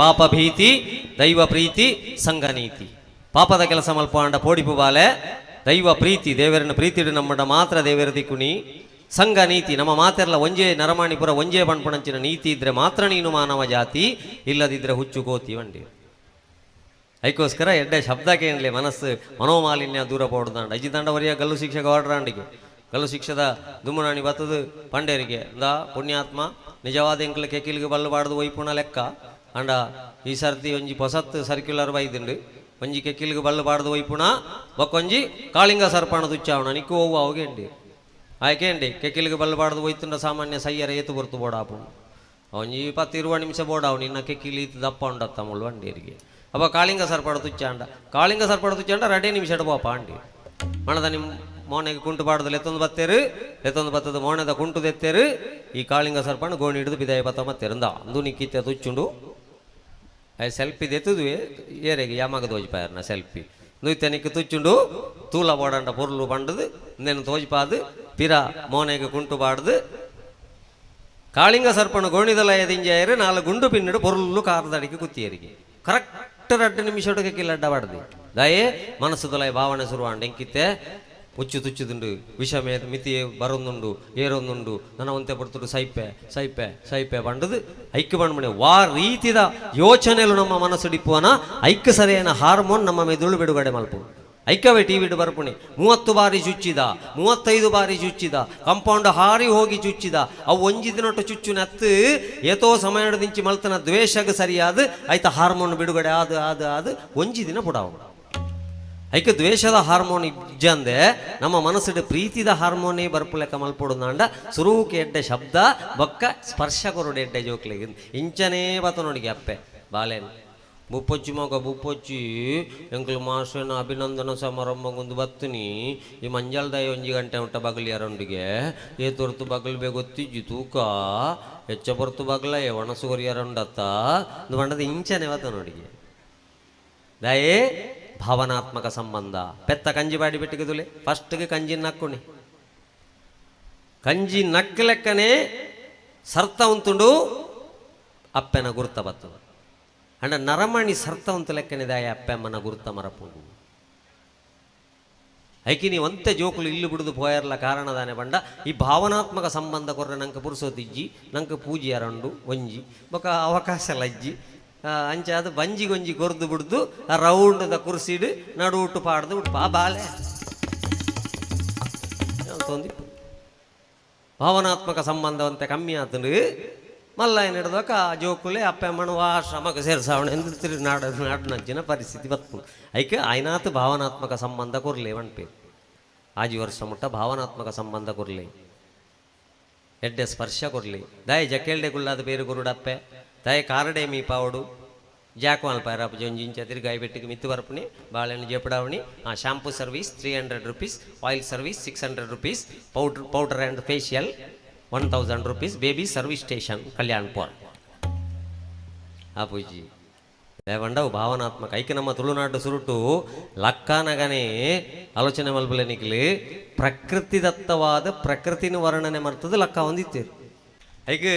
ಪಾಪ ಭೀತಿ, ದೈವ ಪ್ರೀತಿ, ಸಂಘ ನೀತಿ. ಪಾಪದ ಕೆಲಸ ಮಲ್ಪಾಂಡ ಪೋಡಿಪು ಬಾಲೆ. ದೈವ ಪ್ರೀತಿ, ದೇವರನ್ನ ಪ್ರೀತಿಡು ನಮ್ಮಡ ಮಾತ್ರ ದೇವರ ದಿಕ್ಕುನಿ. ಸಂಘ ನೀತಿ, ನಮ್ಮ ಮಾತೆರ್ಲ ಒಂಜೇ ನರಮಾಣಿಪುರ ಒಂಜೇ ಪಣ್ಪುಣಂಚಿನ ನೀತಿ ಇದ್ರೆ ಮಾತ್ರ ನೀನು ಮಾನವ ಜಾತಿ, ಇಲ್ಲದಿದ್ರೆ ಹುಚ್ಚು ಕೋತಿ ವಂಡಿ. ಐಕೋಸ್ಕರ ಎಡ್ಡೆ ಶಬ್ದ ಕೇಳಲಿ, ಮನಸ್ಸು ಮನೋಮಾಲಿನ್ಯ ದೂರ ಪೋಡ್ದಾಂಡ. ಅಜ್ಜಿ ದಂಡ ವರಿಯ ಗಲ್ಲು ಶಿಕ್ಷಕ ಹೊರಡ್ರಾಂಡಿಗೆ ಗಲ್ಲು ಶಿಕ್ಷದ ದುಮ್ಮನಾಣಿ ಬತ್ತದು ಪಂಡೇರಿಗೆ ಇಂದ ಪುಣ್ಯಾತ್ಮ ನಿಜವಾದ ಎಂಕ್ಲ ಕೆಕಿಲ್ಗೆ ಬಲ್ಲು ಬಾಡ್ದು ಒಯ್ಪುಣ ಲೆಕ್ಕ. ಅಂಡ ಈ ಸರ್ತಿ ಒಂಜಿ ಪೊಸತ್ತು ಸರ್ಕ್ಯುಲರ್ ಬೈದುಂಡು, ಒಂಜಿ ಕೆಕ್ಕಿಲ್ಗೆ ಬಲ್ಲು ಬಾಡ್ದು ಒಯ್ಪುಣ, ಬೊಕ್ಕೊಂಜಿ ಕಾಳಿಂಗ ಸರ್ಪಣ ತುಚ್ಚಾವಣ ನಿಕ್ಕು ಹೋವು ಅವುಗೇಂಡಿ ಆಯ್ಕೇಂಡಿ. ಕೆಕ್ಕಿಲ್ಗೆ ಬಲ್ಲು ಬಾಡ್ದು ಒಯ್ತುಂಡ ಸಾಮಾನ್ಯ ಸಯ್ಯರ ಏತು ಬರ್ತು ಬೋಡಾಪು ಒಂಜಿ 10-20 ನಿಮಿಷ ಬೋಡಾವು, ನಿನ್ನ ಕೆಕ್ಕಿಲಿ ಈತು ದಪ್ಪ ಉಂಡತ್ತ ಮುಳ್ಳು ಅಂಡೇರಿಗೆ. ಅಪ್ಪ ಕಾಳಿಂಗ ಸರ್ಪಣ ತುಚ್ಚಾಂಡ, ಕಾಳಿಂಗ ಸರ್ಪಣ ತುಚ್ಚಾಂಡ 2 ನಿಮಿಷ ಬೋಪ ಅಂಡಿ. ಮಣದ ನಿಮ್ಮ ಮೋನೆಗೆ ಕುಂಟು ಬಾಡ್ದು ಲೆತ್ತೊಂದು ಬತ್ತೇರು, ಲೆತ್ತೊಂದು ಬತ್ತದ ಮೋಣದ ಕುಂಟು ದೆತ್ತೇರು. ಈ ಕಾಳಿಂಗ ಸರ್ಪಣ ಗೋಣಿ ಹಿಡಿದು ಬಿದಾಯ ಬತ್ತ ಮತ್ತೇರಂದ ಅಂದು ನಿಕ್ಕಿತ್ತೆ ತುಚ್ಚುಂಡು. ಸೆಲ್ಫಿ ದೆತ್ತುದುವೆ ಏರೆಗೆ ಯಾಮಗ ತೋಜಿಪಾಯರ್ನ ಸೆಲ್ಫಿ ನುಯ್ತೆ ನಿಕ್ಕು ತುಚ್ಚುಂಡು ತೂಲ ಬೋಡಂಡ ಪೊರ್ಲು ಬಂಡದು ಇಂದೇನು ತೋಜಿಪಾದು ಪಿರ ಮೋನೆಗೆ ಕುಂಟು ಬಾಡ್ದು ಕಾಳಿಂಗ ಸರ್ಪಣ ಗೋಣಿದಲ ಎದಿಂಜಾಯರು 4 ಗುಂಡು ಪಿನ್ನಿಡು ಪೊರ್ಲು ಕಾರದಡಿಗೆ ಕುತ್ತಿಯರಿಗೆ ಕರೆಕ್ಟ್ 2 ನಿಮಿಷ ಕಿಲ್ಲಡ್ಡ ಬಾಡ್ದು ದಯೆ ಮನಸ್ಸು ದೊಲಯ ಭಾವನೆ ಶುರುವಾಂಡ ಎಂಕಿತ್ತೆ ಉಚ್ಚು ತುಚ್ಚುದುಂಡು ವಿಷ ಮಿತಿ ಬರೊಂದುಂಡು ಏರೊಂದುಂಡು ನನ್ನ ಒಂತೆ ಪಡ್ತುಡು ಸೈಪೆ ಸೈಪೆ ಸೈಪೆ ಬಂಡದು ಐಕ್ಯ ಬಂಡ್ಮಣೆ ವಾ ರೀತಿದ ಯೋಚನೆಲು ನಮ್ಮ ಮನಸ್ಸು ಡಿಪ್ಪುವನ ಐಕ್ಯ ಸರಿಯನ ಹಾರ್ಮೋನ್ ನಮ್ಮ ಮೆದುಳು ಬಿಡುಗಡೆ ಮಲ್ಪು. ಐಕ್ಯವೇ ಟಿ ವಿಡು ಬರ್ಪುಣಿ 30 ಬಾರಿ ಚುಚ್ಚಿದ, 35 ಬಾರಿ ಚುಚ್ಚಿದ, ಕಂಪೌಂಡ್ ಹಾರಿ ಹೋಗಿ ಚುಚ್ಚಿದ, ಅವು ಒಂಜಿ ದಿನೊಟ್ಟು ಚುಚ್ಚು ನತ್ತು ಏತೋ ಸಮಯದಿಂಚಿ ಮಲ್ತನ ದ್ವೇಷಕ್ಕೆ ಸರಿಯಾದ ಐತ ಹಾರ್ಮೋನ್ ಬಿಡುಗಡೆ ಆದ ಆದ ಆದ ಒಂಜಿ ದಿನ ಪುಡಾವು. ಐಕ ದ್ವೇಷದ ಹಾರ್ಮೋನ್ ಇಜ್ಜಂದೆ ನಮ್ಮ ಮನಸ್ಸಿಡು ಪ್ರೀತಿದ ಹಾರ್ಮೋನೇ ಬರ್ಪುಲೆಕ್ಕ ಮಲ್ಪೊಡುಂದಾಂಡ ಸುರೂಕೆ ಎಡ್ಡೆ ಶಬ್ದ ಬೊಕ್ಕ ಸ್ಪರ್ಶ ಕೊರಡು ಎಡ್ಡೆ ಜೋಕ್ಲೆಗ್ ಇಂಚನೇ ಬತ್ತ ನೋಡಿಗೆ ಅಪ್ಪೆ ಬಾಲೇನು ಬುಪ್ಪೊಚ್ಚಿ ಮಗ ಬುಪ್ಪೊಚ್ಚಿ ಎಂಕ್ಲು ಮಾಸ್ಟರ್ನ ಅಭಿನಂದನ ಸಮಾರಂಭಗೊಂದು ಬತ್ತನಿ ಈ ಮಂಜಲ್ದಾಯ ಒಂಜಿ ಗಂಟೆ ಉಂಟ ಬಗಲಿ ಅರೊಂಡಿಗೆ ಏ ತೊರ್ತು ಬಗಲ್ ಬೇ ಗೊತ್ತಿಜ್ಜಿ ತೂಕ ಹೆಚ್ಚ ಪೊರ್ತು ಬಗಲ ಏ ಒಣಸು ಕೊರಿಯರಂಡತ್ತ ಬಣ್ಣದ ಇಂಚನೆ ಬತ್ತ ನೋಡಿಗೆ ದಯೇ ಭಾವನಾತ್ಮಕ ಸಂಬಂಧ. ಪೆತ್ತ ಕಂಜಿ ಬಾಡಿ ಬೆಟ್ಟಿಗೆ ಫಸ್ಟ್ಗೆ ಕಂಜಿ ನಕ್ಕುಣಿ ಕಂಜಿ ನಕ್ಕಲೆಕ್ಕನೆ ಸರ್ತ ಉಂತುಂಡು ಅಪ್ಪೆನ ಗುರ್ತ ಬತ್ತದ ಅಂಡ ನರಮಣಿ ಸರ್ತ ಉಂತು ಲೆಕ್ಕನೆ ದಾಯ ಅಪ್ಪೆಮ್ಮನ ಗುರ್ತ ಮರಪುಂಡು. ಐಕಿ ನೀವು ಅಂತೆ ಜೋಕುಲು ಇಲ್ಲು ಬಿಡುದು ಪೋಯರ್ಲ ಕಾರಣದಾನೆ ಬಂಡ ಈ ಭಾವನಾತ್ಮಕ ಸಂಬಂಧ ಕೊರ್ರೆ ನಂಗೆ ಪುರುಸೋತಿಜ್ಜಿ ನಂಗೆ ಪೂಜೆ ಅರಂಡು ಒಂಜಿ ಬೊಕ ಅವಕಾಶ ಲಜ್ಜಿ ಅಂಚ ಅದು ಬಂಜಿ ಗೊಂಜಿ ಕೊರ್ದು ಬಿಡ್ದು ಆ ರೌಂಡದ ಕುರ್ಸಿಡು ನಡು ಉಟ್ಟು ಪಾಡ್ದು ಬಿಟ್ಟು ಆ ಬಾಲೆ ತೊಂದಿಪ್ಪು. ಭಾವನಾತ್ಮಕ ಸಂಬಂಧವಂತೆ ಕಮ್ಮಿ ಆತಂಡು ಮಲ್ಲ ಏನು ಹಿಡ್ದಕ್ಕ ಆ ಜೋಕುಲೆ ಅಪ್ಪ ಅಮ್ಮನ ಆಶ್ರಮಕ್ಕೆ ಸೇರ್ಸಾವಣೆ ಎಂದು ತಿರು ನಾಡ ನಾಡಿನಂಚಿನ ಪರಿಸ್ಥಿತಿ ಬತ್ತು. ಐಕೆ ಆಯ್ನಾತು ಭಾವನಾತ್ಮಕ ಸಂಬಂಧ ಕೊರ್ಲೆ ವಣ್ಪೆ ಆಜಿ ವರ್ಷ ಮುಟ್ಟ ಭಾವನಾತ್ಮಕ ಸಂಬಂಧ ಕೊರ್ಲೆ ಎಡ್ಡೆ ಸ್ಪರ್ಶ ಕೊರ್ಲಿ ದಾಯ ಜಕ್ಕೆಲ್ಡೆ ಗುಲ್ಲಾದ ಬೇರು ಗುರುಡಪ್ಪೆ ದಾಯ ಕಾರಡೆ ಮೀಪಾವಡು ಜಾಕು ಅಲ್ಪ ಜೊಂಜಿಂಚ ತಿರುಗಾಯಿ ಬೆಟ್ಟಿಗೆ ಮಿತ್ತು ಬರಪುಣಿ ಬಾಳೆಹಣ್ಣು ಜೇಪಡಾವಣಿ ಆ shampoo service 300 rupees, oil service 600 rupees, powder and facial 1000 rupees, baby service station Kalyanpur. ಆ ಪೂಜಿ ದೇವಂಡವು ಭಾವನಾತ್ಮಕ ಐಕೆ ನಮ್ಮ ತುಳುನಾಡು ಸುರುಟು ಲಕ್ಕನಗನೇ ಆಲೋಚನೆ ಮಲ್ಪಲೆ ನಿಕ್ಲಿ ಪ್ರಕೃತಿ ದತ್ತವಾದ ಪ್ರಕೃತಿನ ವರ್ಣನೆ ಮಾಡ್ತದೆ ಲಕ್ಕ ಹೊಂದಿತ್ತೀರಿ. ಐಕೆ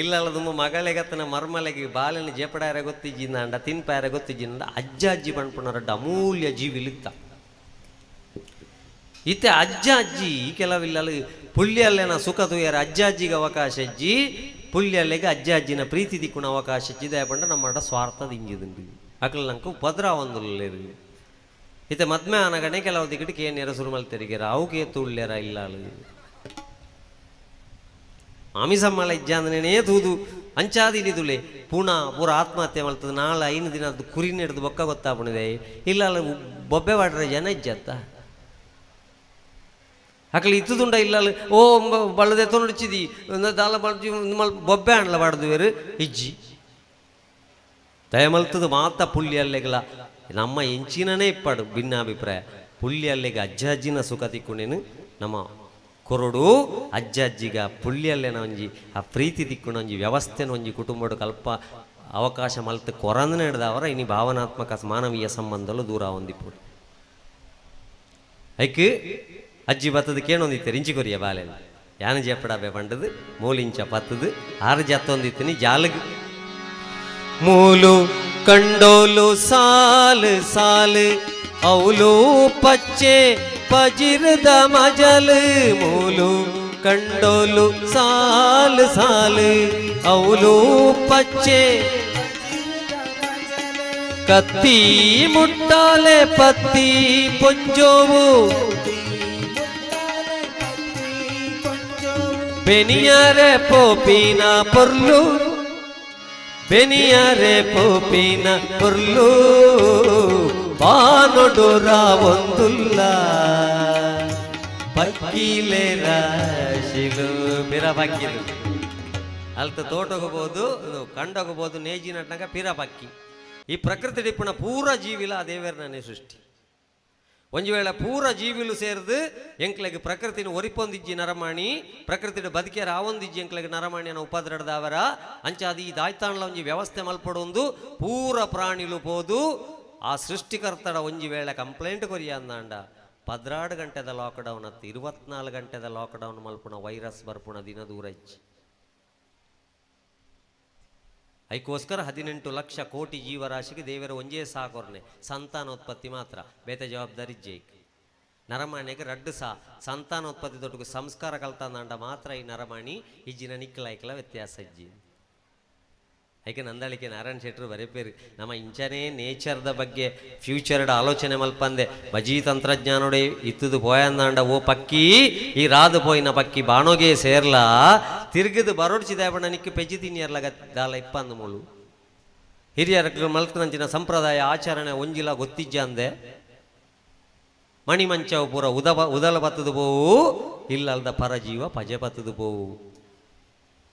ಇಲ್ಲಲ್ಲ ಮಗಳಿಗತ್ತನ ಮರ್ಮಲೆಗೆ ಬಾಲನ ಜೇಪಡಾರ ಗೊತ್ತಿಜ್ಜಿಂದ ತಿನ್ಪಾರ ಗೊತ್ತಿಜ್ಜಿಂದ ಅಜ್ಜ ಅಜ್ಜಿ ಪಣ್ಪುನರಡ್ಡ ಅಮೂಲ್ಯ ಜೀವಿಲಿತ್ತ ಇತ್ತೆ ಅಜ್ಜ ಅಜ್ಜಿ ಕೆಲವಿಲ್ಲ ಪುಳ್ಯಲ್ಲೇನ ಸುಖ ತುಯರ ಅಜ್ಜ ಅಜ್ಜಿಗೆ ಅವಕಾಶ ಅಜ್ಜಿ ಪುಳ್ಯಲ್ಲೆಗೆ ಅಜ್ಜ ಅಜ್ಜಿನ ಪ್ರೀತಿ ದಿಕ್ಕುನ ಅವಕಾಶ ಅಜ್ಜಿ ದಯಪಂಡ ನಮ್ಮ ಸ್ವಾರ್ಥದ ಇಂಜಿದುಂಡು ಅಕಲ್ ನಂಗೆ ಉಪದ್ರ ಒಂದುಲ್ಲೇರು ಇತ್ತೆ ಮದ್ಮೆ ಆನಗಣೆ ಕೆಲವು ದಿಕ್ಕಿ ಕೇನೇರ ಸುರುಮಲ್ ತೆರಿಗೆರ ಅವು ತುಳ್ಳ್ಯರ ಇಲ್ಲ ಆಮಿಸಮ್ಮಲ ಇಜ್ಜಾಂದನೇ ತೂದು ಅಂಚಾದಿ ನಿದುಲೆ ಪೂಣ ಪೂರ ಆತ್ಮಹತ್ಯೆ ಮಲ್ತದೆ ನಾಳೆ 5 ದಿನ ಅದು ಕುರಿನ ಹಿಡಿದು ಬೊಕ್ಕ ಗೊತ್ತಾಪಣಿದೆ ಇಲ್ಲ ಅಲ್ಲ ಬೊಬ್ಬೆ ವಾಡ್ರೆ ಜನ ಇಜ್ಜತ್ತ ಅಕಲಿ ಇತ್ತುದುಂಡ ಇಲ್ಲ ಓ ಬಳ್ಳದೆ ತೊಂಡಿಚಿದಿ ದಾಲ ಬೊಬ್ಬೆ ಅಣ್ಲ ಬಾಡ್ದುವೇರು ಇಜ್ಜಿ ದಯಮಲ್ತದು ಮಾತ ಪುಳ್ಳಿ ಅಲ್ಲೆಗಲ ನಮ್ಮ ಎಂಚಿನನೇ ಇಪ್ಪಾಡು ಭಿನ್ನಾಭಿಪ್ರಾಯ ಪುಳ್ಳಿ ಅಲ್ಲೆಗೆ ಅಜ್ಜ ಅಜ್ಜಿನ ಸುಖ ತಿಕ್ಕೊಂಡೇನು ನಮ್ಮ ಕೊರಡು ಅಜ್ಜ ಅಜ್ಜಿಗ ಪುಳ್ಳಿಯಲ್ಲೇನ ಒಂಜಿ ಆ ಪ್ರೀತಿ ದಿಕ್ಕುನ ಒಂಜಿ ವ್ಯವಸ್ಥೆನ ಒಂಜಿ ಕುಟುಂಬಡು ಕಲ್ಪ ಅವಕಾಶ ಮಲ್ತು ಕೊರಂದನೆ ಹಿಡ್ದವರ ಇನಿ ಭಾವನಾತ್ಮಕ ಮಾನವೀಯ ಸಂಬಂಧಲು ದೂರ ಹೊಂದಿಪ್ಪುಡು. ಐಕ್ ಅಜ್ಜಿ ಬತ್ತದ ಕೇಣೊಂದಿತ್ತೆ ರಿಂಚಿ ಕೊರಿಯ ಬಾಲೆ ಯಾನ ಜೇಪಡಾಬೆ ಪಂಡದು ಮೂಲಿಂಚ ಪತ್ತದು 6 ಜತ್ತೊಂದಿತ್ತಿನಿ ಜಾಲಗ್ ಮೂಲು ಕಂಡೋಲು ಸಾಲು ಸಾಲು ಅವಲು ಪಚ್ಚೆ ಪಜಿರದ ಮಜಲು ಮೂಲು ಕಂಡೋಲು ಸಾಲು ಸಾಲು ಅವಲು ಪಚ್ಚೆ ಕತ್ತಿ ಮುಟ್ಟಾಲೆ ಪತ್ತಿ ಪೊಂಜೋವು ಬೆನಿಯರೆ ಪೋಪಿನ ಪೊರ್ಲು ಬೆನಿಯರೆ ಪೋಪಿನ ಪೊರ್ಲು ಬಾನೊಡು ರಾವೊಂದುಲ್ಲ ಪಕ್ಕಿಲೆ ರಾಶಿಲು ಪಿರ ಪಕ್ಕಿಲು ಅಲ್ತ ತೋಟೋಗಬಹುದು ಕಂಡೋಗಬಹುದು ನೇಜಿ ನಟ್ನಾಗ ಪಿರ ಪಕ್ಕಿ. ಈ ಪ್ರಕೃತಿ ಡಿಪ್ಪುನ ಪೂರ ಜೀವಿಲ ಆ ದೇವರನೇ ಸೃಷ್ಟಿ. ಒಂಜಿ ವೇಳೆ ಪೂರ ಜೀವಿಲು ಸೇರ್ದು ಎಂಕ್ಲೆಗ್ ಪ್ರಕೃತಿನ ಒರಿಪೊಂದಿಜ್ಜಿ ನರಮಾಣಿ, ಪ್ರಕೃತಿಡ್ ಬದುಕಿಯರ ಆವೊಂದಿಜ್ಜಿ ಎಂಕ್ಲೆಗ್ ನರಮಾಣಿಯನ ಉಪದ್ರಡ್ದಾವರ ಅಂಚಾದ ಈ ದಾಯ್ತಾಣ್ಲ ಒಂಜಿ ವ್ಯವಸ್ಥೆ ಮಲ್ಪಡೊಂದು ಪೂರ ಪ್ರಾಣಿಲು ಪೋದು ಆ ಸೃಷ್ಟಿಕರ್ತಡ ಒಂಜಿ ವೇಳೆ ಕಂಪ್ಲೇಂಟ್ ಕೊರಿಯ ಅಂದಾಂಡ 14 ಗಂಟೆದ ಲಾಕ್ಡೌನ್ ಅತ್ತು 24 ಗಂಟೆದ ಲಾಕ್ಡೌನ್ ಮಲ್ಪುಣ ವೈರಸ್ ಬರ್ಪುಣ ದಿನ ದೂರ ಇಜ್ಜಿ. ಐಕೋಸ್ಕರ 18 ಲಕ್ಷ ಕೋಟಿ ಜೀವರಾಶಿಗೆ ದೇವರ ಒಂಜೇ ಸಾಕೊರ್ನೆ ಸಂತಾನೋತ್ಪತ್ತಿ ಮಾತ್ರ ಬೇತೆ ಜವಾಬ್ದಾರಿ ಜೈಕ್ ನರಮಾಣಿಗೆ ರಡ್ಡು ಸಾ ಸಂತಾನೋತ್ಪತ್ತಿ ದೊಡ್ಡ ಸಂಸ್ಕಾರ ಕಲ್ತಾಂಡ ಮಾತ್ರ ಈ ನರಮಾಣಿ ಇಜ್ಜಿನ ನಿಕ್ಕಲಾಯ್ಕಲ ವ್ಯತ್ಯಾಸ ಇಜ್ಜಿ. ಐಕೆ ನಂದಳಿಕೆ ನಾರಾಯಣ ಶೆಟ್ಟರು ಬರೆಪೇರು ನಮ್ಮ ಇಂಚನೇ ನೇಚರ್ದ ಬಗ್ಗೆ ಫ್ಯೂಚರ್ಡ್ ಆಲೋಚನೆ ಮಲ್ಪಂದೆ ಬಜೀ ತಂತ್ರಜ್ಞಾನೋಡೆ ಇತ್ತದು ಪೋಯಂದಾಂಡ ಓ ಪಕ್ಕಿ ಈ ರಾದು ಪೋಯಿನ ಪಕ್ಕಿ ಬಾಣೋಗೆ ಸೇರ್ಲಾ ತಿರುಗಿದು ಬರೋಡ್ಚಿದೆ ಬಣ್ಣ ನಿಕ್ಕು ಪೆಜ್ಜಿ ತಿನ್ನಿಯರ್ಲ ದಾಲ ಇಪ್ಪಂದು ಮೂಲು ಹಿರಿಯರ ಮಲ್ಕನಂಚಿನ ಸಂಪ್ರದಾಯ ಆಚರಣೆ ಒಂಜಿಲ ಗೊತ್ತಿಜ್ಜ ಅಂದೆ ಮಣಿಮಂಚವು ಪೂರ ಉದಲ ಬತ್ತದು ಪೋವು ಇಲ್ಲಲ್ದ ಪರಜೀವ ಪಜೆ ಬತ್ತದು ಪೋವು.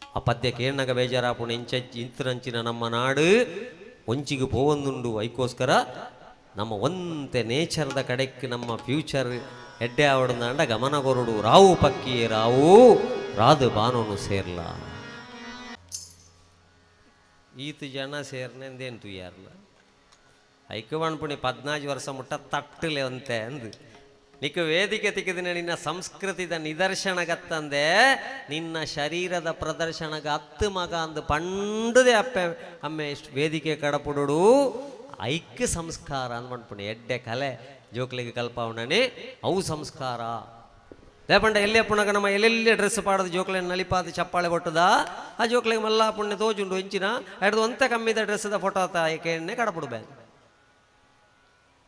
ಆ ಪದ್ಯ ಕೇಳನಾಗ ಬೇಜಾರಾಪುಣ ಇಂಚ ಇಂತರಂಚಿನ ನಮ್ಮ ನಾಡು ಒಂಚಿಗೆ ಪೋವೊಂದುಂಡು. ಐಕೋಸ್ಕರ ನಮ್ಮ ಒಂತೆ ನೇಚರ್ದ ಕಡೆಕ್ ನಮ್ಮ ಫ್ಯೂಚರ್ ಎಡ್ಡೆ ಆವಡಂದಾಂಡ ಗಮನ ಕೊರಡು ರಾವು ಪಕ್ಕಿಯೇ ರಾವು ರಾದು ಬಾನೋನು ಸೇರ್ಲ ಈತ ಜನ ಸೇರ್ನೆಂದೇನು ತುಯ್ಯಾರ್ಲ ಐಕವಣ್ಪುಣಿ 14 ವರ್ಷ ಮುಟ್ಟ ತಟ್ಟಲೆ ಅಂತೆ ಅಂದು ನಿಕ್ಕ ವೇದಿಕೆ ತಿಕ್ಕಿದ ನಿನ್ನ ಸಂಸ್ಕೃತಿದ ನಿದರ್ಶನಗತ್ತಂದೆ ನಿನ್ನ ಶರೀರದ ಪ್ರದರ್ಶನಗ ಅತ್ತು ಮಗ ಅಂದು ಪಂಡದೆ ಅಪ್ಪೆ ಅಮ್ಮೆ ಇಷ್ಟು ವೇದಿಕೆ ಕಡಪುಡು ಐಕ್ಯ ಸಂಸ್ಕಾರ ಅಂದ್ಪುಣಿ ಎಡ್ಡೆ ಕಲೆ ಜೋಕ್ಲಿಗೆ ಕಲ್ಪಾವಣನೆ ಅವು ಸಂಸ್ಕಾರ. ಲೇಪಂಡ ಎಲ್ಲೇ ಪುಣಗ ನಮ್ಮ ಎಲ್ಲೆಲ್ಲಿ ಡ್ರೆಸ್ ಪಾಡದು ಜೋಕ್ಲೆನ್ ನಲಿಪಾದ ಚಪ್ಪಾಳೆ ಕೊಟ್ಟದ ಆ ಜೋಕ್ಲಿಗೆ ಮಲ್ಲ ಪುಣ್ಯ ತೋಜುಂಡು ಇಂಚಿನ ಹಿಡ್ದು ಒಂತೆ ಕಮ್ಮಿದ ಡ್ರೆಸ್ದ ಫೋಟೋ ತಾಯಕೆಣ್ಣೆ ಕಡಪುಡು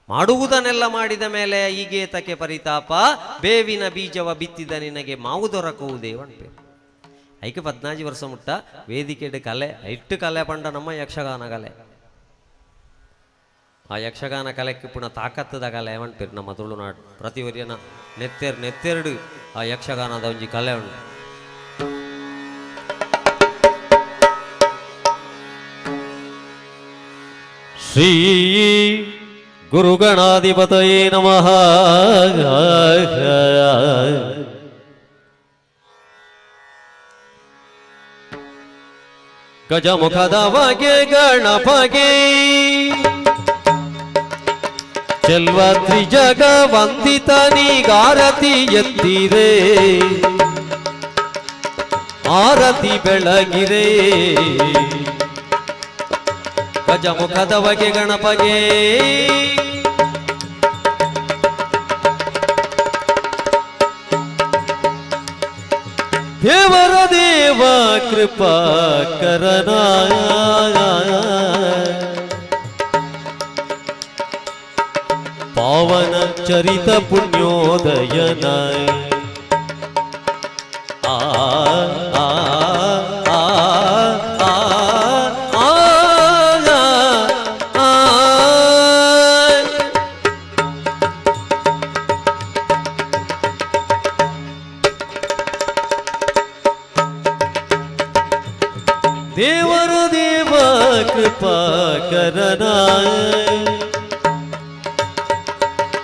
ಮಾಡುವುದನ್ನೆಲ್ಲ ಮಾಡಿದ ಮೇಲೆ ಹೀಗೆ ತಕ್ಕೆ ಪರಿತಾಪ ಬೇವಿನ ಬೀಜವ ಬಿತ್ತಿದ ನಿನಗೆ ಮಾವು ದೊರಕುವುದೇ ಅನ್ಪೆ. ಐಕೆ 14 ವರ್ಷ ಮುಟ್ಟ ವೇದಿಕೆಡ್ ಕಲೆ ಇಟ್ಟು ಕಲೆ ಪಂಡ ನಮ್ಮ ಯಕ್ಷಗಾನ ಕಲೆ. ಆ ಯಕ್ಷಗಾನ ಕಲೆಕ್ಕೆ ಪುನಃ ತಾಕತ್ತದ ಕಲೆ ಅನ್ಪೇರು ನಮ್ಮ ತುಳುನಾಡು ಪ್ರತಿವರ್ಯನ ನೆತ್ತೆರಡು ಆ ಯಕ್ಷಗಾನದ ಒಂಜಿ ಕಲೆ ಉಂಟು. ಶ್ರೀ ಗುರುಗಣಾಧಿಪತಯೇ ನಮಃ. ಗಜಮುಖದವಗೆ ಗಣಪಗೆ ಚೆಲ್ವ ತ್ರಿಜಗ ವಂದಿತನಿಗಾರತಿ ಎತ್ತಿರೆ ಆರತಿ ಬೆಳಗಿರೆ ಗಜಮುಖದವಗೆ ಗಣಪಗೆ ದೇವರ ದೇವ ಕೃಪಾ ಕರನ ಪಾವನ ಚರಿತ ಪುಣ್ಯೋದಯನ ಆ ಆ ಆ ಆ ಆ ಆ ದೇವರ ದೇವ ಕೃಪಾ ಕರನ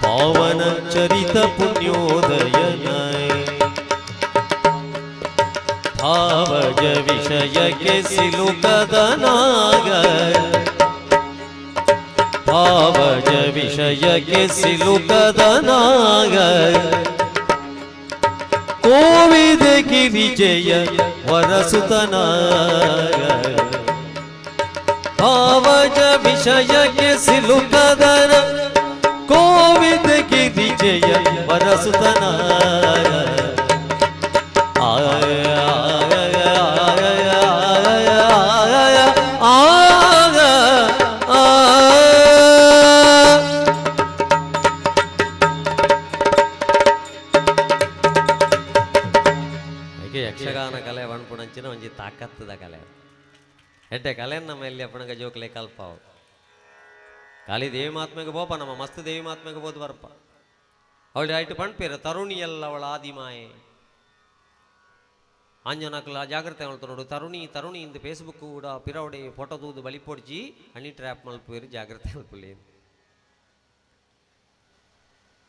ಪಾವನ ಚರಿತ ಪುಣ್ಯೋದಯನ ಭಾವಜ ವಿಷಯಕ್ಕೆ ಸಿಲುಕದನಾಗ ಭಾವಜ ವಿಷಯಕ್ಕೆ ಸಿಲುಕದನಾಗ ಕೋವಿದೆ ಗಿರಿಜಯ ವರಸುತನಾಗ ಭಾವಜ ವಿಷಯಕ್ಕೆ ಸಿಲುಕದನ ಕೋವಿದ ಗಿರಿಜಯ ವರಸುತನ. ಆ ಆ ಆ. ಅದಕ್ಕೆ ಯಕ್ಷಗಾನ ಕಲೆ ಪನ್ಪುನಂಚಿನ ಒಂಜಿ ತಾಕತ್ತದ ಕಲೆ, ಎಡ್ಡೆ ಕಲೆ. ನಮ್ಮ ಎಲ್ಲಿ ಅಪ್ಪಣಗ ಜೋಕ್ಲೆ ಕಲ್ಪಾವು. ಖಾಲಿ ದೇವಿ ಮಾತ್ಮೆಗೆ ಬೋಪ, ನಮ್ಮ ಮಸ್ತ್ ದೇವಿ ಮಾತ್ಮೆಗೆ ಬೋದು ಬರ್ಪ. ಅವಳು ಐಟು ಪಣ್ಪೇರು ತರುಣಿಯಲ್ಲ ಅವಳ ಆದಿಮಾಯೆ. ಆಂಜನಕ್ಲ ಜಾಗ್ರತೆ ಅವಳು ನೋಡು. ತರುಣಿ ತರುಣಿ ಇಂದು ಫೇಸ್ಬುಕ್ ಕೂಡ ಪಿರವಡೆ ಫೋಟೋ ತೂದು ಬಲಿಪೊಡ್ಜಿ ಹನಿ ಟ್ರ್ಯಾಪ್ ಮಲ್ಪೇರು, ಜಾಗ್ರತೆ ಮಲ್ಪುಲಿ.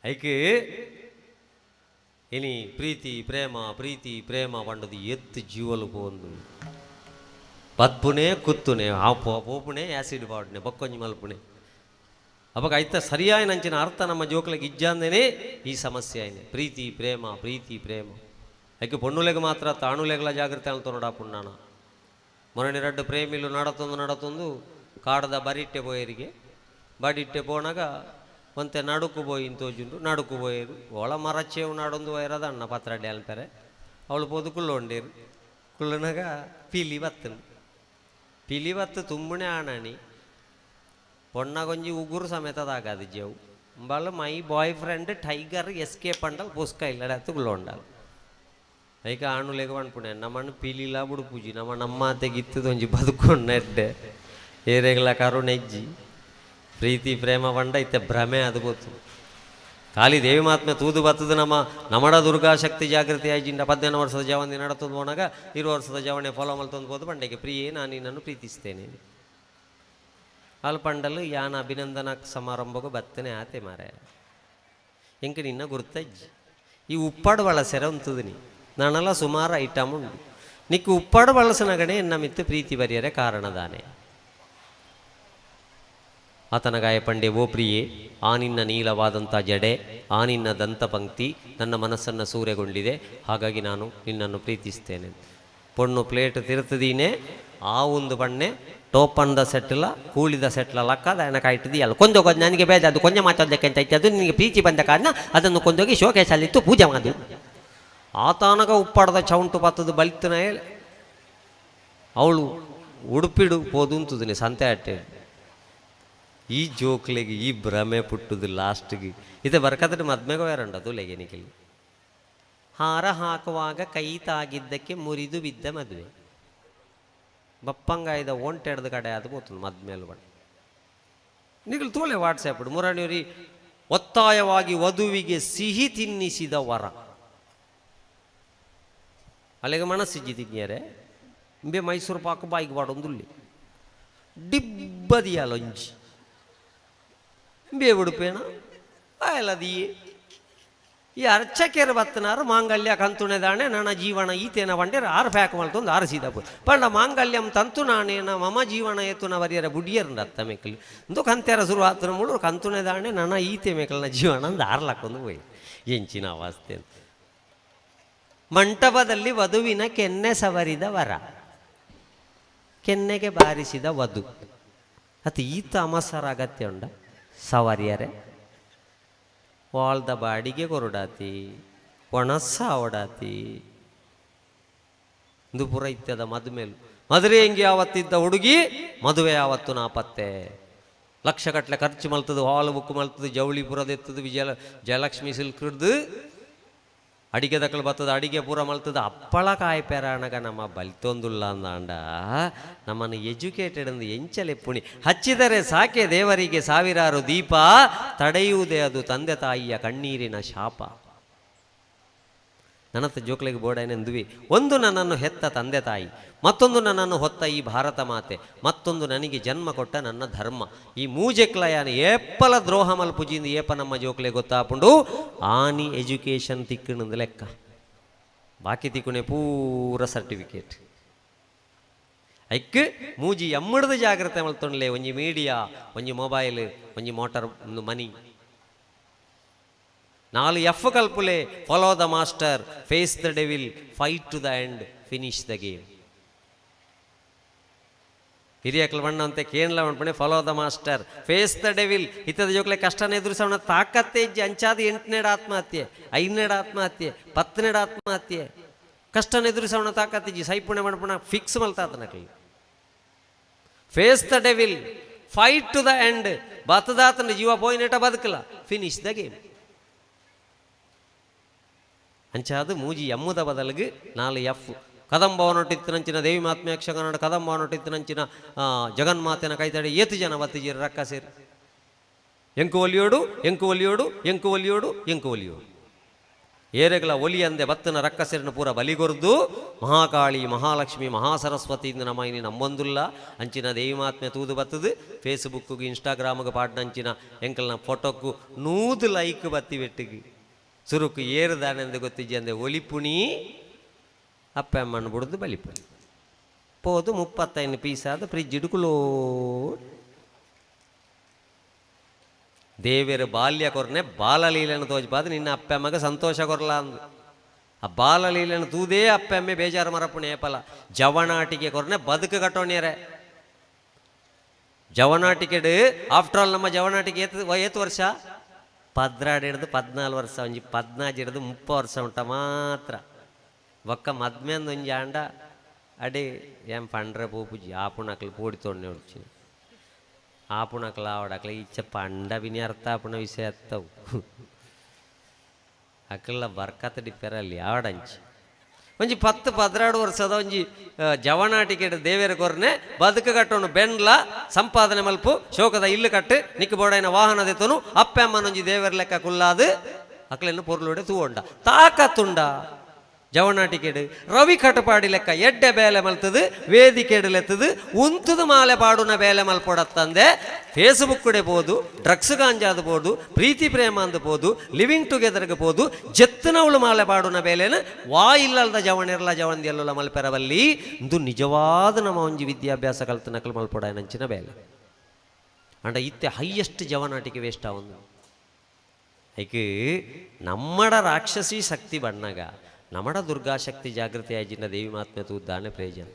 ಐಕ್ ಇನಿ ಪ್ರೀತಿ ಪ್ರೇಮ ಪ್ರೀತಿ ಪ್ರೇಮ ಪಂಡದು ಎತ್ತು ಜೀವಲು ಪೋಂದು ಪತ್ಪುನೆ ಕುತ್ತುನೆ ಆ ಪೋಪುನೆ ಆ್ಯಸಿಡ್ ಬಾಡ್ನೆ ಬಕ್ಕೊಂಜಿ ಮಲ್ಪುನೆ. ಅವಾಗ ಐತ ಸರಿಯಾಯ ನಂಚಿನ ಅರ್ಥ ನಮ್ಮ ಜೋಕ್ಲೆಗ್ ಇಜ್ಜಾಂದೇನೆ ಈ ಸಮಸ್ಯೆ ಆಯ್ನೆ. ಪ್ರೀತಿ ಪ್ರೇಮ ಪ್ರೀತಿ ಪ್ರೇಮ ಐಕೆ ಪೊಣ್ಣುಲೆಗ್ ಮಾತ್ರ ತಾಣುಲೆಗ್ಲ ಜಾಗ್ರತೆ ಅಂತ ನೋಡಾಪುಣ್ಣಾನ. ಮೊನ್ನೆ ರಡ್ಡು ಪ್ರೇಮಿಲು ನಡತೊಂದು ನಡತೊಂದು ಕಾಡದ ಬರಿಟ್ಟೆ ಪೋಯರಿಗೆ. ಬಡಿಟ್ಟೆ ಪೋನಾಗ ಒಂತೆ ನಡುಕು ಬೋಯಿ ತೋಜುಂಡು, ನಡುಕು ಬೋಯರು ಒಳ ಮರಚೇವು ನಾಡೊಂದು ವೈರದ ಅಣ್ಣ ಪತ್ರಡ್ಡೆ ಅಲ್ಪೆರೆ. ಅವಳು ಪೋದು ಕುಳ್ಳೊಂಡೇರು. ಕುಳ್ಳನಾಗ ಪಿಲಿ ಬತ್ತನು, ಪಿಲಿ ಬತ್ತು ತುಂಬುಣೆ ಆಣಾಣಿ ಪೊಣ್ಣಗೊಂಜಿ ಉಗುರು ಸಮೇತ ದಾಗದು ಜೇವು ಬಲ my boy friend tiger escape ಅಂಡಲ್ ಪುಸ್ಕ ಇಲ್ಲಡೆ ಅತ್ತು ಕುಳ್ಳೊಂಡಲ್. ಐಕ ಆಣುಲೆಗ ಪನ್ಪುಣೆ ನಮ್ಮನ್ನು ಪಿಲಿಲ ಬುಡುಪುಜಿ, ನಮ್ಮ ನಮ್ಮಾತೆ ಗಿತ್ತದ ಒಂಜಿ ಬದುಕೊಂಡ ಎಡ್ಡೆ ಏರೆಗ್ಲ ಕರುಣೆಜ್ಜಿ. ಪ್ರೀತಿ ಪ್ರೇಮ ಪಂಡ ಇತ್ತೆ ಭ್ರಮೆ ಅದು ಗೊತ್ತು. ಖಾಲಿ ದೇವಿ ಮಾತ್ಮೆ ತೂದು ಬತ್ತದ ನಮ್ಮ ನಮಡ ದುರ್ಗಾ ಶಕ್ತಿ ಜಾಗೃತಿ ಆಯ್ಜಿಂಡ 15 ವರ್ಷದ ಜವನಿ ನಡತಂದು ಹೋನಾಗ 20 ವರ್ಷದ ಜವಣೆ ಫಾಲೋ ಮಲ್ತೊಂದು ಹೋದು ಪಂಡೆಗೆ ಪ್ರಿಯೇ ನಾನು ನಿನ್ನನ್ನು ಪ್ರೀತಿಸ್ತೇನೆ. ಅಲ್ಲಿ ಪಂಡಲು ಯಾನ ಅಭಿನಂದನಾ ಸಮಾರಂಭಕ್ಕೂ ಬತ್ತನೆ ಆತೆ ಮಾರೆ ಎಂಕ ನಿನ್ನ ಗುರ್ತಜ್ಜಿ ಈ ಉಪ್ಪಾಡು ಬಳಸೆರ ಉಂತುದಿನಿ ನಾನೆಲ್ಲ ಸುಮಾರು ಐಟಮ್ ಉಂಡು ನಿಕ್ಕು ಉಪ್ಪಾಡು ಬಳಸನಗಣೆ ಎನ್ನ ಮಿತ್ತು ಪ್ರೀತಿ ಬರಿಯರೆ ಕಾರಣದಾನೆ. ಆತನ ಗಾಯಪಂಡೆ ಓ ಪ್ರಿಯೆ, ಆ ನಿನ್ನ ನೀಲವಾದಂಥ ಜಡೆ, ಆ ನಿನ್ನ ದಂತ ಪಂಕ್ತಿ ನನ್ನ ಮನಸ್ಸನ್ನು ಸೂರೆಗೊಂಡಿದೆ, ಹಾಗಾಗಿ ನಾನು ನಿನ್ನನ್ನು ಪ್ರೀತಿಸ್ತೇನೆ. ಪೊಣ್ಣು ಪ್ಲೇಟ್ ತಿರುತ್ತದೀನೆ ಆ ಒಂದು ಬಣ್ಣೆ ಟೋಪನ್ದ ಸೆಟ್ಲ ಕೂಳಿದ ಸೆಟ್ಲ ಲಕ್ಕದ ಎನಕಾಯ್ತದಿ ಅಲ್ಲ ಕೊಂದೋಗೋದು ನನಗೆ ಬೇಜ ಅದು ಕೊಂಜ ಮಾತಾಡೋದಕ್ಕೆ ಅಂತ ಐತೆ, ಅದು ನಿನಗೆ ಪ್ರೀತಿ ಬಂದ ಕಾರಣ ಅದನ್ನು ಕೊಂದೋಗಿ ಶೋಕೇಶಲ್ಲಿತ್ತು ಪೂಜೆ ಮಾಡು. ಆತನಗ ಉಪ್ಪಾಡದ ಚೌಂಟು ಪತ್ತದು ಬಲಿತನ ಅವಳು ಉಡುಪಿಡು ಪೋದುಂತುದಿನಿ ಸಂತೆ ಅಟ್ಟೆ. ಈ ಜೋಕ್ಲೆಗೆ ಈ ಭ್ರಮೆ ಪುಟ್ಟುದು ಲಾಸ್ಟ್ಗೆ ಇದು ಬರ್ಕದ್ರೆ ಮದ್ಮೆಗೆ ಹೋಯಾರಂಡ ಅದು ಲೆಗೆನಿಕಲಿ. ಹಾರ ಹಾಕುವಾಗ ಕೈ ತಾಗಿದ್ದಕ್ಕೆ ಮುರಿದು ಬಿದ್ದ ಮದುವೆ ಬಪ್ಪಂಗಾಯ್ದ ಓಂಟೆಡ್ದ ಕಡೆ ಅದು ಪೋತು ಮದ್ಮೇಲೆ ಬಣ್ಣ ನಿಗಲು ತೋಲೆ ವಾಟ್ಸ್ಯಾಪ್ ಮುರಣಿಯರಿ ಒತ್ತಾಯವಾಗಿ ವಧುವಿಗೆ ಸಿಹಿ ತಿನ್ನಿಸಿದ ವರ. ಅಲ್ಲಿಗೆ ಮನಸ್ಸಿಜ್ಜಿ ತಿನ್ನಿಯರೆ ಇಂಬೆ ಮೈಸೂರು ಪಾಕು ಬಾಯಿಗೆ ಬಾಡೊಂದುಲ್ಲಿ ಡಿಬ್ಬದಿಯಲೊಂಜಿ ಇಂಬೆ ಉಡುಪೇನ ಆಯಲದಿಯೇ ಈ ಅರ್ಚಕೆರು ಬತ್ತನಾರು ಮಾಂಗಲ್ಯ ಕಂತುಣೆದಾಣೆ ನನ್ನ ಜೀವನ ಈತೇನ ಬಂಡೇರು ಆರು ಪ್ಯಾಕ್ ಮಲ್ತೊಂದು ಆರು ಸೀದಾ ಪೋ ಪಂಡ ಮಾಂಗಲ್ಯಂ ತಂತು ನಾನೇನ ಮಮ ಜೀವನ ಏತುನ ಬರಿಯರ ಬುಡಿಯರಂಡ ಅತ್ತ ಮೇಕಲ್ ಇಂದು ಕಂತೆರ ಶುರು ಆತನ ಮುಳು ಕಂತುಣೆದಾಣೆ ನನ್ನ ಈತೆ ಮೇಕಲ್ನ ಜೀವನ ಅಂದು ಆರ್ಲಕ್ಕೊಂದು ಹೋಯ್ ಎಂಚಿನ ಅವಸ್ಥೆ. ಮಂಟಪದಲ್ಲಿ ವಧುವಿನ ಕೆನ್ನೆ ಸವರಿದ ವರ, ಕೆನ್ನೆಗೆ ಬಾರಿಸಿದ ವಧು. ಅತಿ ಈತ ಅಮಸರ ಅಗತ್ಯ ಉಂಡ ಸವರಿಯರೆ ವಾಳ್ದ ಬಾಡಿಗೆ ಕೊರಡಾತಿ ಒಣಸ ಓಡಾತಿ ಇಂದು ಪುರ ಇತ್ಯದ ಮದುಮೇಲು ಮದುವೆ ಹೆಂಗೆ ಯಾವತ್ತಿದ್ದ ಹುಡುಗಿ ಮದುವೆ ಯಾವತ್ತು ನಾಪತ್ತೆ. ಲಕ್ಷಗಟ್ಟಲೆ ಖರ್ಚು ಮಲ್ತದು, ಹಾಲು ಬುಕ್ ಮಲ್ತದು, ಜವಳಿ ಪುರದೆತ್ತದು, ವಿಜಯ ಜಯಲಕ್ಷ್ಮಿ ಸಿಲ್ಕ್ ಹಿಡ್ದು ಅಡಿಗೆ ದಕ್ಕಲು ಬರ್ತದ, ಅಡಿಗೆ ಪೂರ ಮಲ್ತದ. ಅಪ್ಪಳ ಕಾಯಿ ಪೆರಾಣಗ ನಮ್ಮ ಬಲಿತೊಂದುಲ್ಲ ಅಂದಾಂಡ ನಮ್ಮನ್ನು ಎಜುಕೇಟೆಡ್ ಅಂದು ಎಂಚಲೆ ಪುಣಿ ಹಚ್ಚಿದರೆ ಸಾಕೆ ದೇವರಿಗೆ ಸಾವಿರಾರು ದೀಪ, ತಡೆಯುವುದೇ ಅದು ತಂದೆ ತಾಯಿಯ ಕಣ್ಣೀರಿನ ಶಾಪ. ನನ್ನತ್ತ ಜೋಕ್ಲೆಗೆ ಬೋರ್ಡೇನೆಂದುವಿ, ಒಂದು ನನ್ನನ್ನು ಹೆತ್ತ ತಂದೆ ತಾಯಿ, ಮತ್ತೊಂದು ನನ್ನನ್ನು ಹೊತ್ತ ಈ ಭಾರತ ಮಾತೆ, ಮತ್ತೊಂದು ನನಗೆ ಜನ್ಮ ಕೊಟ್ಟ ನನ್ನ ಧರ್ಮ. ಈ ಮೂಜೆಕ್ಲಯಾನ ಏಪಲ ದ್ರೋಹ ಮಲ್ಪುಜಿಂದ ಏಪ ನಮ್ಮ ಜೋಕ್ಲೆ ಗೊತ್ತಾಪುಂಡು ಆನಿ ಎಜುಕೇಷನ್ ತಿಕ್ಕಣಂದು ಲೆಕ್ಕ, ಬಾಕಿ ತಿಕ್ಕುಣೆ ಪೂರ ಸರ್ಟಿಫಿಕೇಟ್. ಐಕ್ ಮೂಜಿ ಎಮ್ಮಡ್ದು ಜಾಗ್ರತೆ ಮಲ್ತೊಂಡ್ಲೆ, ಒಂಜಿ ಮೀಡಿಯಾ, ಒಂಜಿ ಮೊಬೈಲ್, ಒಂಜಿ ಮೋಟಾರ್, ಒಂದು ಮನಿ. 4 F ಕಲ್ಪುಲೆ: follow the master, face the devil, fight to the end, finish the game. ಹಿರಿಯಕ್ಲು ಬಣ್ಣಂತೆ ಕೇಂದ್ಲ ಮನ್ಪುಣೆ. Follow the master, face the devil. ಇತ್ತದ ಜೋಕ್ಲೆ ಕಷ್ಟನ ಎದುರಿಸವನ ತಾಕತ್ತೆ ಇಜ್ಜಿ. ಅಂಚಾದ ಎಂಟನೇಡ ಆತ್ಮಹತ್ಯೆ, ಐದನೇಡ ಆತ್ಮಹತ್ಯೆ, ಪತ್ತನೇಡ ಆತ್ಮಹತ್ಯೆ. ಕಷ್ಟನ ಎದುರಿಸವನ ತಾಕತ್ತಿಜ್ಜಿ. ಸೈಪುಣೆ ಮನ್ಪುಣ ಫಿಕ್ಸ್ ಮಲ್ತಾತನಕ್ಲಿ. Face the devil, fight to the end. ಬತ್ತದಾತನ ಜೀವ ಪೋಯಿನೇಟ ಬದುಕಲ, ಫಿನಿಶ್ the game. ಅಂಚಾದ ಮೂಜಿ ಎಮ್ಮುದ ಬದಲಿಗೆ ನಾಲು ಎಫ್. ಕದಂಬವನೊಟ್ಟಿತ್ತಿನಂಚಿನ ದೇವಿ ಮಾತ್ಮೆ ಯಕ್ಷಗಾನ, ಕದಂಬವನೊಟ್ಟಿತ್ತಿನಂಚಿನ ಜಗನ್ಮಾತೆನ ಕೈತಡಿ ಏತು ಜನ ಬತ್ತಿಜೀರ ರಕ್ಕ ಸೇರಿ. ಎಂಕು ಒಲಿಯೋಡು, ಎಂಕು ಒಲಿಯೋಡು, ಎಂಕು ಒಲಿಯೋಡು, ಎಂಕು ಒಲಿಯೋಡು. ಏರೆಗಳ ಒಲಿ ಅಂದೆ ಬತ್ತನ ರಕ್ಕಸೆರನ್ನು ಪೂರ ಬಲಿಗೊರ್ದು ಮಹಾಕಾಳಿ, ಮಹಾಲಕ್ಷ್ಮಿ, ಮಹಾಸರಸ್ವತಿ ನಮ್ಮ ಇನಿ ನಂಬೊಂದುಲ್ಲ. ಅಂಚಿನ ದೇವಿ ಮಾತ್ಮೆ ತೂದು ಬತ್ತದು ಫೇಸ್ಬುಕ್ಗೆ ಇನ್ಸ್ಟಾಗ್ರಾಮ್ಗೆ ಪಾಡ್ನಂಚಿನ ಎಂಕಲ್ನ ಫೋಟೋಕ್ಕು 100 ಲೈಕ್ ಬತ್ತಿ ಬೆಟ್ಟಿಗೆ ಸುರುಕು ಏರುದಾನೆಂದು ಗೊತ್ತಿಜ್ಜಿ ಅಂದೆ ಒಲಿಪುಣಿ ಅಪ್ಪ ಅಮ್ಮನ ಬುಡ್ದು ಬಲಿಪುಣಿ ಪೋದು 35 ಪೀಸಾದ ಫ್ರಿಜ್ ಇಡುಕುಲೋ. ದೇವೇರು ಬಾಲ್ಯ ಕೊರ್ನೆ ಬಾಲಲೀಲೆನ ತೋಜ್ಪಾದ ನಿನ್ನ ಅಪ್ಪ ಅಮ್ಮಗ ಸಂತೋಷ ಕೊರ್ಲ ಅಂದು. ಆ ಬಾಲಲೀಲೆನ ತೂದೇ ಅಪ್ಪ ಅಮ್ಮೆ ಬೇಜಾರು ಮರಪುಣೆ ಏಪಲ. ಜವನಾಟಿಕೆ ಕೊರ್ನೆ ಬದುಕು ಕಟ್ಟೋಣ್ಯರೆ. ಜವನಾಟಿಕೆಡು ಆಫ್ಟರ್ ಆಲ್ ನಮ್ಮ ಜವನಾಟಿಕೆ ಏತು ವರ್ಷ? 12 ಹಿಡ್ದು 14 ವರ್ಷ, ಒಂಜಿ 14 ಹಿಡ್ದು 30 ವರ್ಷ ಉಂಟ ಮಾತ್ರ. ಒಕ್ಕ ಮದ್ಮೆಂದು ಒಂಜಿ ಆಂಡ ಅಡೆ ಏಂ ಪಂಡ್ರೆ ಪೋಪುಜಿ ಆಪುಣಕ್ಲು ಪೋಡಿ ತೋಡ್ನೆ ಉಡ್ಚಿ ಆಪುಣಕ್ಲ ಆವಡಕ್ಲ ಇಚ್ಚ ಪಂಡ ಬಿನಿ ಅರ್ಥ ಆಪುಣ ವಿಷಯ ಅತ್ತವು ಅಕ್ಲ ಬರ್ಕತ್ ಡಿಪ್ಪೆರಲ್ಲಿ ಆವಡಂಚಿ ಒಂಜಿ 10 12 ವರ್ಷದ ಒಂಜಿ ಜವನಾಟಿಕೆಡ್ ದೇವೇರ ಕೊರ್ನೆ ಬದುಕು ಕಟ್ಟೋನು ಬೆನ್ಲ ಸಂಪಾದನೆ ಮಲ್ಪು ಶೋಕದ ಇಲ್ಲು ಕಟ್ಟು ನಿಕ್ಕು ಬೋಡೈನ ವಾಹನ ದೆತ್ತನು ಅಪ್ಪೆ ಅಮ್ಮನೊಂಜಿ ದೇವರ ಲೆಕ್ಕ ಕುಲ್ಲಾದು ಅಕ್ಲೆನ್ನು ಪೊರ್ಲುಡೆ ತೂವೊಂಡ ತಾಕತ್ತುಂಡ ಜವನಾಟಿಕೆಡು. ರವಿ ಕಟಪಾಡಿ ಲೆಕ್ಕ ಎಡ್ಡೆ ಬೇಲೆ ಮಲ್ತದು ವೇದಿಕೆಡಲೆತ್ತದು ಉಂತುದು ಮಾಲೆ ಪಾಡುನ ಬೇಲೆ ಮಲ್ಪೊಡತ್ತಂದೆ ಫೇಸ್ಬುಕ್ ಕಡೆ ಪೋದು ಡ್ರಗ್ಸ್ ಗಾಂಜಾದ ಪೋದು ಪ್ರೀತಿ ಪ್ರೇಮ ಅಂದ ಪೋದು ಲಿವಿಂಗ್ ಟುಗೆದರ್ಗೆ ಪೋದು ಜೆತ್ತನವಳು ಮಾಲೆ ಪಾಡುನ ಬೇಲೆನ ವಾ ಇಲ್ಲಲ್ದ ಜವನಿರ್ಲ ಜವಂದಿಯಲ್ಲ ಮಲ್ಪೆರವಲ್ಲಿ. ಇಂದು ನಿಜವಾದ ನಮ್ಮ ಒಂಜಿ ವಿದ್ಯಾಭ್ಯಾಸ ಕಲ್ತು ನಕಲು ಮಲ್ಪೊಡ ನಂಚಿನ ಬೇಲೆ ಅಂಡ ಇತ್ತೆ ಹೈಯೆಸ್ಟ್ ಜವನಾಟಿಕೆ ವೇಸ್ಟ್ ಆವೊಂದು. ಐಕ್ ನಮ್ಮಡ ರಾಕ್ಷಸಿ ಶಕ್ತಿ ಬಣ್ಣಗ ನಮಡ ದುರ್ಗಾಶಕ್ತಿ ಜಾಗೃತಿ ಆಜಿನ ದೇವಿ ಮಾತ್ಮೆ ತೂದ್ದಾನೆ ಪ್ರಯೋಜನ.